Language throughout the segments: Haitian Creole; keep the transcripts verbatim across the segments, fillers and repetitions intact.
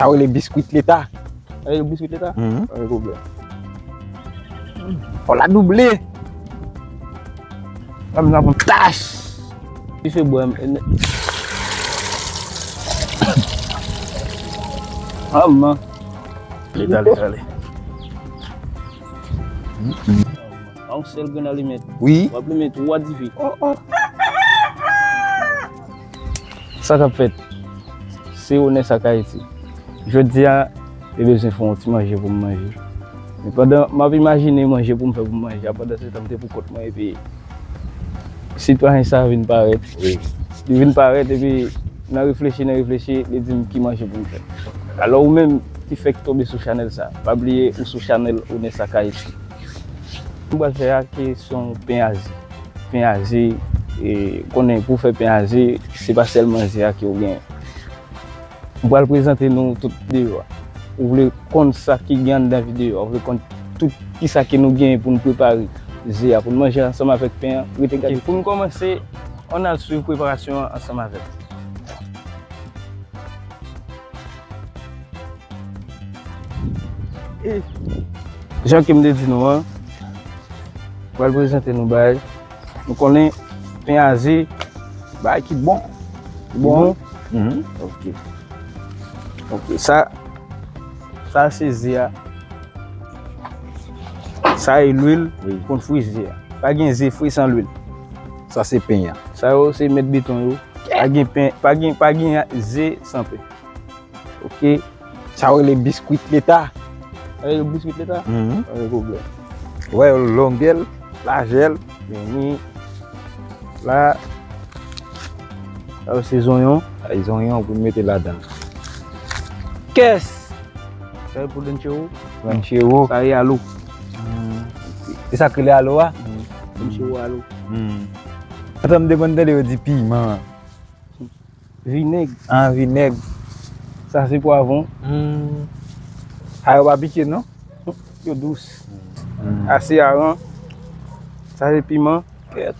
Sa rele biskwit leta. Sa rele biskwit leta? Mhm. Pa gen pwoblèm. Fò l a double. Kòm nan pran tach. Li fè bwè m. Ah, man. Li tale, tale. A yon sèl grenn alimèt. Wi. W ap limen twa dife. Oh, oh. Sa k ap fèt? Se Onès ak Ayiti. Jodi a, te bezwen fè yon ti manje pou m manje. Men pandan m ap imajine manje pou m fè pou m manje a, pandan se tan m te pou kont mwen, epi sitwayen sa a vin parèt. Wi. Li vin parèt, epi nan reflechi, nan reflechi, li di m ki manje pou m fè. Alò, ou menm ki fèk tonbe sou chanèl sa, pa bliye ou sou chanèl Onès ak Ayiti. M pral fè a ke se yon pen a ze. Pen a ze, e, konnen pou fè pen a ze, se pa sèlman ze a ke ou genyen. M pral prezante nou tout deyò a. Ou vle konn sa ki gen anndan videyo a, ou vle konn tout kisa ke nou genyen pou n prepare ze a, pou n manje ansanm avèk pen an, rete gade. Ok, pou n kòmanse, ann al swiv preparasyon an ansanm avè m. E jan ke m te di nou an, pral prezante nou bagay. Nou konnen pen a ze, bagay ki bon. Ki bon? Mhm. Ok. Ok, sa, sa se ze a. Sa e lwil, wi, pou n fri ze a. Pa gen ze fri san lwil. Sa se pen an. Sa yo se mèt beton yo. Pa gen pen, pa gen, pa gen ze san pen. Ok. Sa yo rele biskwit leta. Sa yo rele biskwit leta? Mhm. Pa gen pwoblèm. Wè, longè l, lajè l. Vini. La. Sa yo se zonyon. Ay, zonyon pou n mete ladan. Kès. Sa yo pou ranchero. Ranchero. Sa yo alo. Hmm. E sa k rele alo a? Hmm. Ranchero alo. Hmm. Atan m te konn tande yo di piman. Vinèg. Ah, vinèg. Sa se pwavwon. Hmm. Sa yo pa pike, non? Yo dous. Hmm. Ase aran. Sa se piman. Kèt.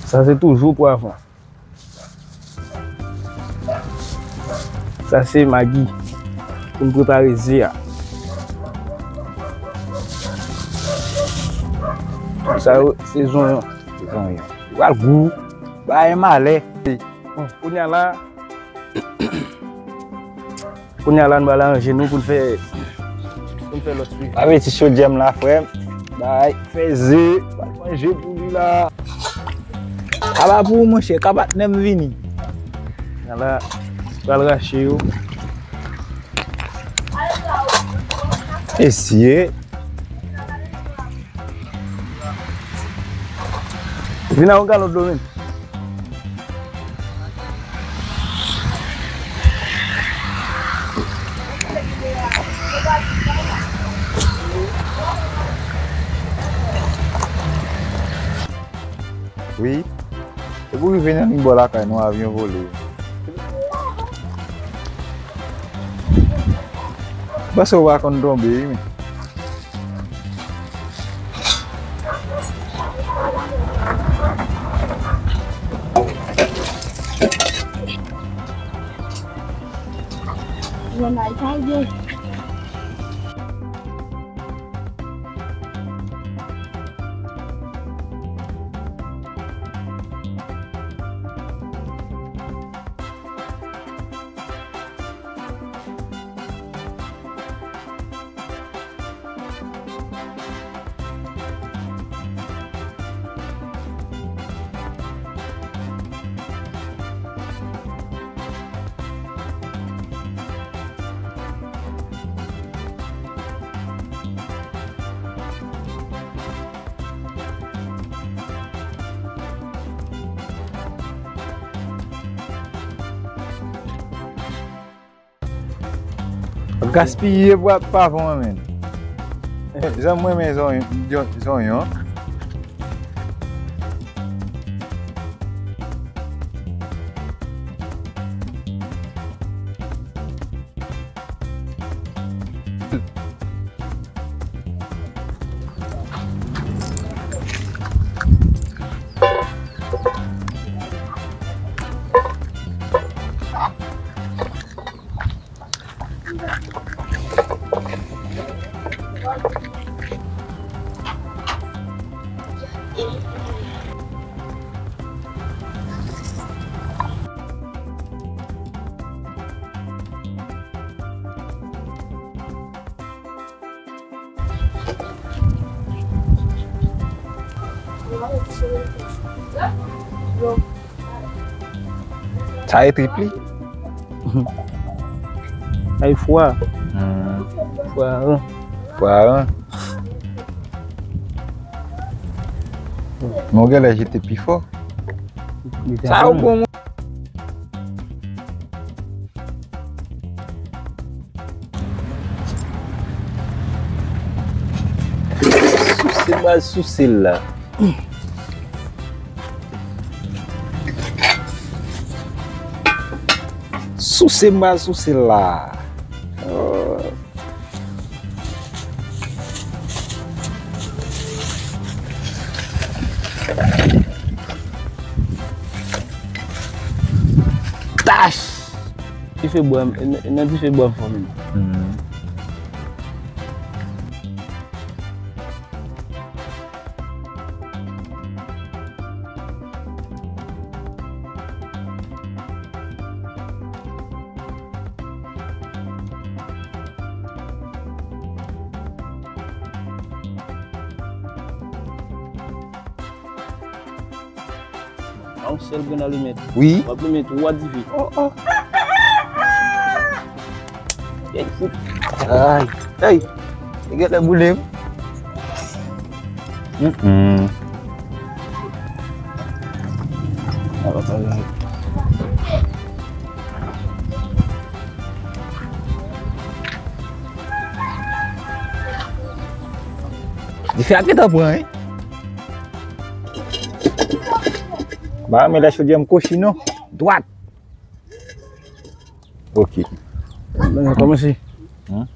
Sa se toujou pwavwon. Sa se magi pou n prepare ze a. Sa yo se zonyon. Se zonyon. Pral gou. Bay malè. Bon, kounye a la, kounye a la, nou pral aranje nou pou n fè, pou n fè lòt swivi. Avèti chodyè m la, frè m. Bay, fè ze, pral manje pou li la. Kaba pou ou, monchè, ka patnè m vini. Ala, pral rache yo. Mesye. Vin ak yon galon dlo, menm. Wi. Epi w rive nan bò lakay nou, avyon vole. Paske w pa konn tonbe, wi, men. Yon Italyen. Gaspiye pwa-, pavon an, menm. Zanmi mwen renmen zonyon, zonyon. Sa e trip li? Ay fwa. Hmm. Fwa an. Fwa an. Men w genlè jete pi fò. Sa yo bon. Souse baz souse l la. Souse baz souse l la. Oh. Tach! Dife bwa, nan dife bwa fanmi. Hmm. A yon sèl grenn alimèt. Wi. W ap limen twa dife. Oh, oh. Ay, ay. Li genlè boule m. Mm-mm. Dife a gentan pran, wi. Ba, men lè chodyè m kochi non. Dwat. Ok. Kòmanse. Hmm?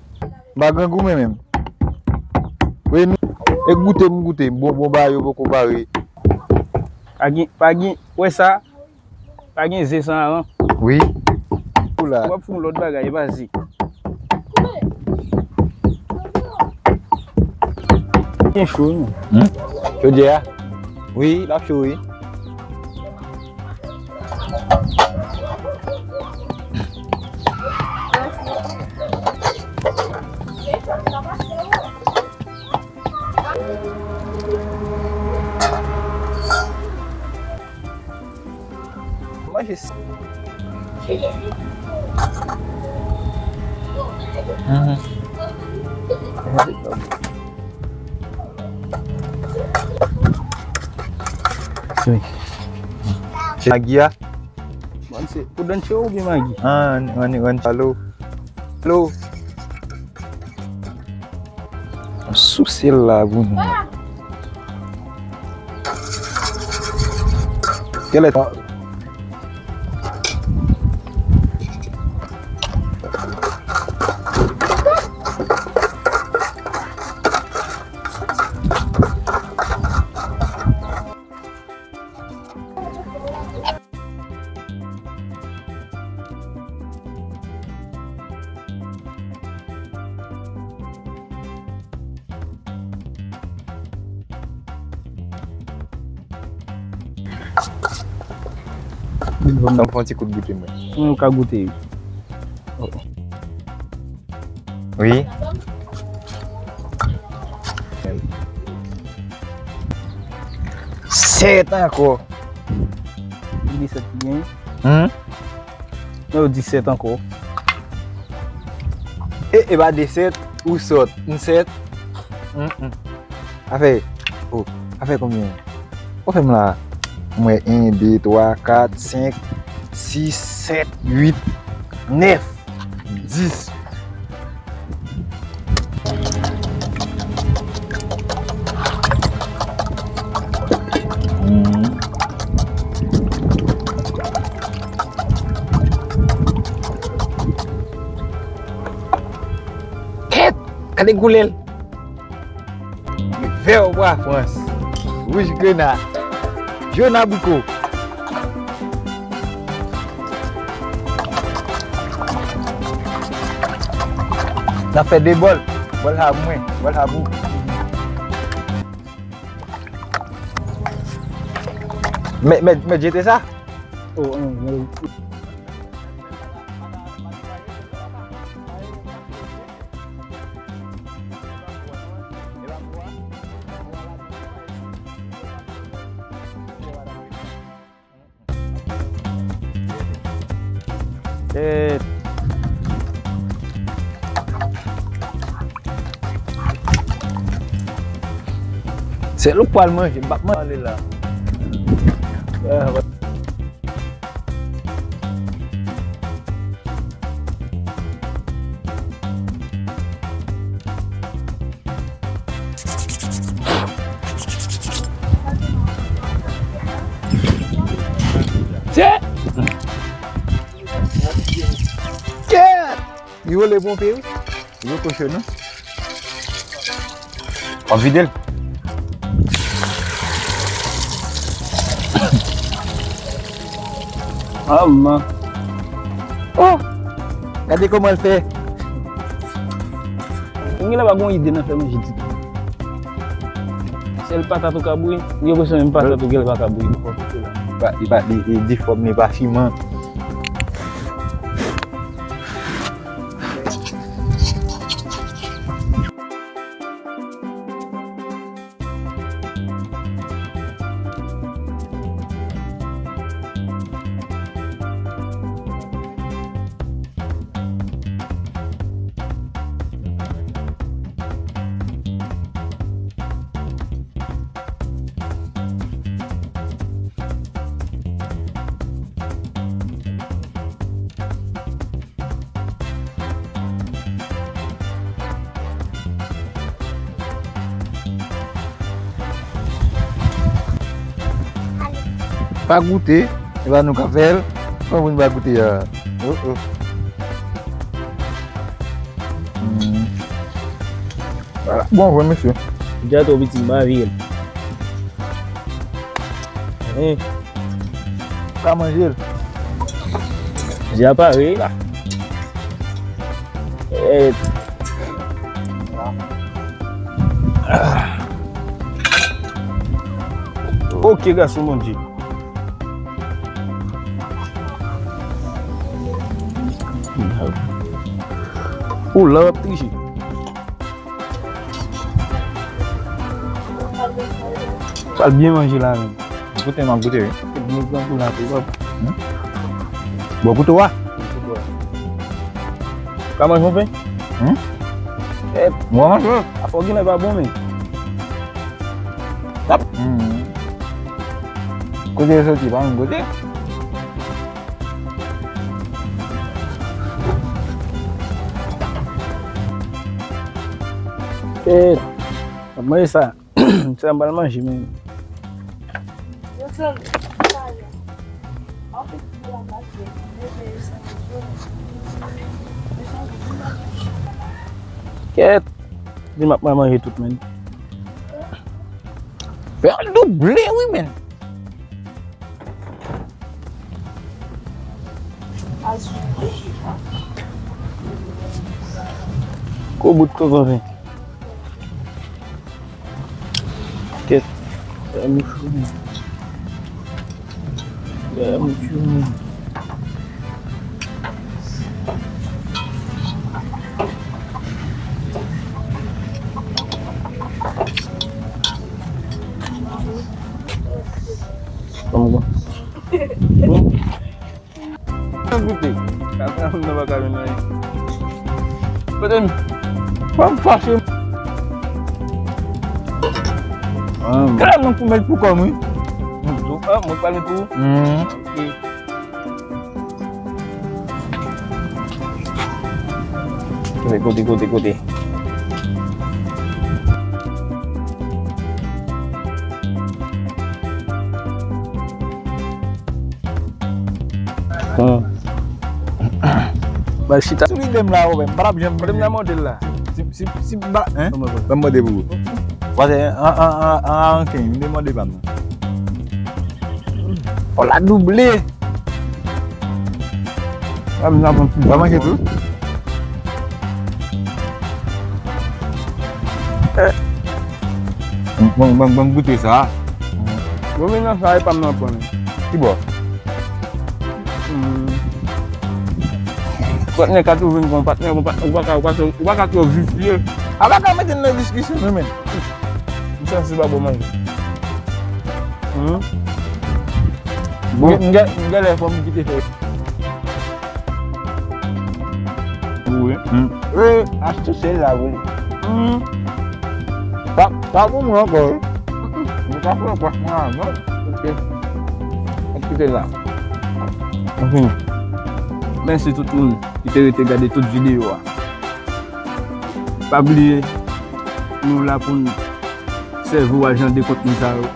M pa grangou mwen menm. Wi, nou, e goute m goute. Bon, bon, ba yo poko pare. Pa gen, pa gen, wè sa? Pa gen ze san aran. Wi. Ou la. W ap fè yon lòt bagay, e pa ze. Byen cho, wi. Hmm? Chodyè a? Wi, l ap cho, wi. Manje s-, mhm. Se Magi a. Bon, se pou Dancho oubyen Magi? Ah, rann, rann, rann, alo. Alo. Souse l la pou nou. Kèlè? Ban m fè yon ti kout goute mwen. Mwen ka goute. Oh. Wi. Sèt ankò. Disèt ki genyen? Hmm? Non, disèt ankò. E, e pa disèt, ou sòt. M sèt. Hmm, hmm. Afè, oh, afè konbyen? Ou fè m la? Mwen, en, de, twa, kat, senk, sis, sèt, uit, nèf, dis. Hmm. Kèt! Gade koulè l! Vè bwa Frans, wouj grena, jòn abriko. N ap fè de bòl, bòl sa pou mwen, bòl sa pou ou. Mèt, mèt, mèt jete sa. Oh, non, non. Eh. Sèl ou k pral manje, m p ap manje la. Ah, Tchè! Tchè! Li rele ponpye wi. Li kochon non. W ap vide l. Ah, man. Oh! Gade kòman l fè. Mwen genlè pa gon ide nan fè manje ditou. Sèl patat ou ka bouyi, mwen gen enpresyon menm patat ou genlè pa ka bouyi. Li pa, li pa, li, li difòm, li pa siman. Pa goute, e pa nou k ap fè l. Kòman moun pa goute a? Oh, oh. Hmm. Bon, vre, mesye. Dja twò piti, m pa vire l. Hein? Ou ka manje l. Di a pare la. Eh. Ok, gason Bondye. Ou la w ap triche. Pral byen manje la menm. Goute, m ap goute wi. Byen pran kou la tou, pap. Hmm? Bon, goute w a. Ka manje yon pen? Hmm? Eh, mwen manje. Afè w genlè pa bon men. Tap. Hmm. Kote yo soti, pa menm kote. Eh, ap manje sa. Sa m pral manje menm. Kèt. Di m ap manje tout menm. Fè yon double wi menm. Kou bout kou konven. Kèt. Dèyè mouch ou menm. Dèyè mouch ou menm. Kòman? Mwen goute. Kaka moun nan pa ka jwenn anyen. Kote m? Fò m fache. Ah, kaka nan pou mèt pou kò m wi. Mwen pa met pou ou. Hmm. Ok. Kote, kote, kote, kote. Hmm. Ba chita. Sou lide m la, ou menm, m pa t ap janm. Kote m nan mòde l la? Si, si, si, ba, hein? Ban m mòde pou ou. Pase, an, an, an, an, an, ken, m te mòde pa m nan. Oh, la double. Ba manje tou. Eh. Bon, bon, bon, goute sa. Bon, men nan sa, e pa m nan pran. Ki bò? Hmm. Patnè ka toujou vin kon patnè, kon patnè, ou pa ka, ou pa ka, ou pa ka twò visye. A pa ka mete n nan diskisyon, non, men. M santi pa bon manje. Hmm? Bon. M, m gen, m genlè fò m kite fè. Wi. Hmm. E, achte sèl la, wi. Hmm. Pa, pa pou mwen ankò, wi. Mwen pa pran pòch mwen la, non. Ok. Mwen kite la. Mwen fini. Mèsi tout moun ki te rete gade tout videyo a. Pa bliye, nou la pou n sèvi w a jan de kontni sa yo.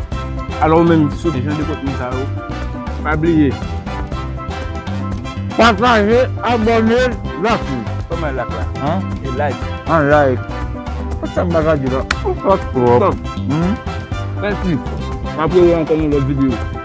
Alò, ou menm, sou jan de kontni sa yo, pa bliye. Pataje, abòne, like. Kòman like la? Hein? E like. An like. Sa m pa ka di la. Ou fòk twòp. Twòp. Hmm? Mèsi. M ap rewè ankò nan lòt videyo.